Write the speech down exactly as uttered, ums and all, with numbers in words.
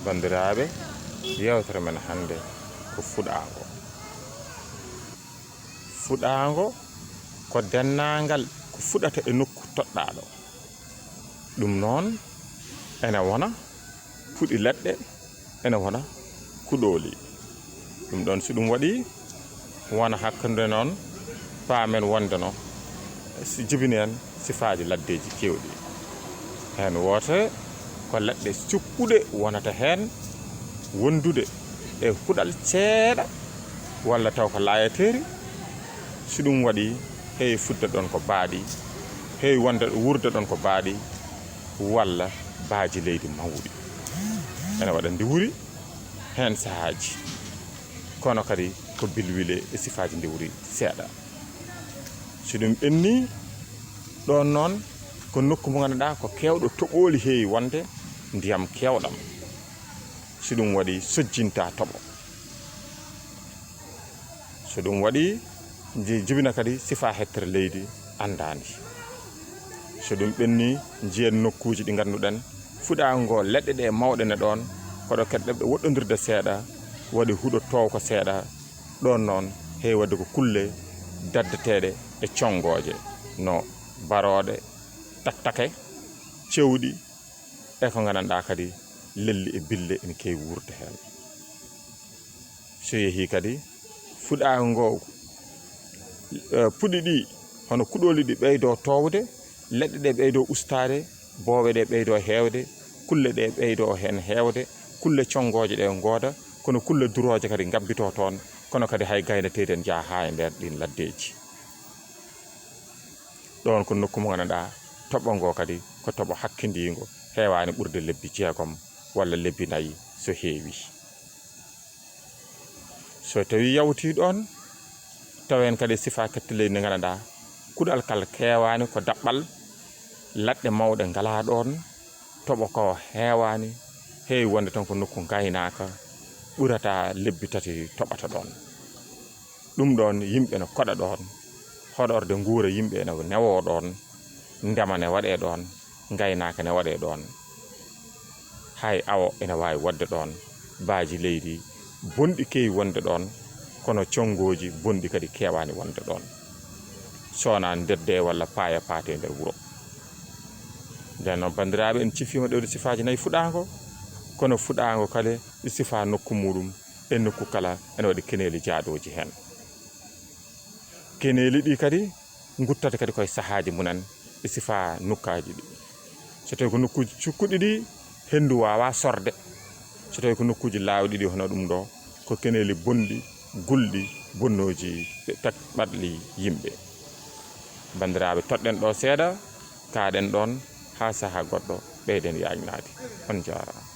Banndiraaɓe, yeewtere men hannde ko fuɗaango. Fuɗaango ko denndaangal ko fuɗata e nokku toɗɗaaɗo. Ɗum noon, ene wona puɗi leɗɗe, ene wona kuɗooli. Ɗum ɗoon, so ɗum waɗii, wona hakkunde noon, paamen wonde no si jibini en sifaaji laddeeji keewɗi. Heen woote ko leɗɗe cukkuɗe wonata heen, wondude e huɗal seeɗa walla taw ko laayateeri. So ɗum waɗii, heewi fuɗde ɗoon ko baaɗi, heewi wonde, wuurde ɗoon ko baaɗi walla baaji leydi mawɗi. Ene waɗa ndiwri heen sahaaji, kono kadi ko bilwile e sifaaji ndiwri seeɗa. So ɗum ɓennii, ɗoon noon ko nokku mo ngannduɗaa ko keewɗo toɓooli heewi wonde, ndiyam keewɗam. So ɗum waɗii, sojjinta toɓo. So ɗum waɗii, nji-, jibina kadi sifaa hettere leydi anndaandi. So ɗum ɓennii, njiyen nokkuuji ɗi ngannduɗen fuɗaango ngoo, leɗɗe ɗe mawɗe ne ɗoon, koɗo kadi ɗeɓɗe woɗɗondirde seeɗa, waɗi huɗo toowko seeɗa. Ɗoon noon, heewi waɗde ko kulle daddateeɗe e conngooje, no barooɗe, taktake, cewɗi, e ko nganndanɗaa kadi lelli e bille ene keewi wuurde heen. So yehii kadi, fuɗaango ngoo, eh, puɗi ɗi, hono kuɗooli ɗi ɓeydoo toowde, leɗɗe ɗe ɓeydoo ustaade, boowe ɗe ɓeydoo heewde, kulle ɗe ɓeydoo heen heewde, kulle conngooje ɗe ngooda, kono kulle durooje kadi ngabbitoo toon, kono kadi hay gaynateeɗi en njaha haa e nder ɗiin laddeeji. Ɗoon ko nokku mo nganndanɗaa toɓo ngoo kadi ko toɓo hakkindiingo, heewaani ɓurde lebbi jeegom walla lebbi nayi so heewi. So tawii yawtii ɗoon, tawen kadi sifaa kette leydi ndi nganndanɗaa kuɗal kal keewaani ko daɓɓal, laɗɗe mawɗe ngalaa ɗoon, toɓo ko heewaani, heewi wonde tan ko nokku ngaynaaka ɓurata lebbi tati toɓata ɗoon. Ɗum ɗoon, yimɓe no koɗa ɗoon, hoɗorde nguura yimɓe ene newoo ɗoon, ndema ne waɗee ɗoon, ngaynaaka ne waɗee ɗoon. Hay awo ene waawi waɗde ɗoon, baaji leydi bonɗi keewi wonde ɗoon, kono conngooji bonɗi kadi keewaani wonde ɗoon. Sona ndedde walla paaya paate nder wuro. Nden noon, banndiraaɓe, en cifiima ɗo sifaaji nayi fuɗaango, kono fuɗaango kala e sifaa nokku muuɗum, e nokku kala ene waɗi keneeli jaadooji heen. Keneeli ɗi kadi nguttata kadi koye sahaaji mumen e sifaa nokkaaji ɗi. So tawii ko nokkuuji cukkuɗi ɗi, henndu waawaa sorde. So tawii ko nokkuuji laawɗi ɗi hono ɗum ɗo, ko keneeli bonɗi, gulɗi, bonnooji, ɓe tak-, ɓaɗli yimɓe. Banndiraaɓe, toɗɗen ɗo seeɗa, kaaɗen ɗoon haa sahaa goɗɗo, ɓeyden yaajnaade. On njaaraama.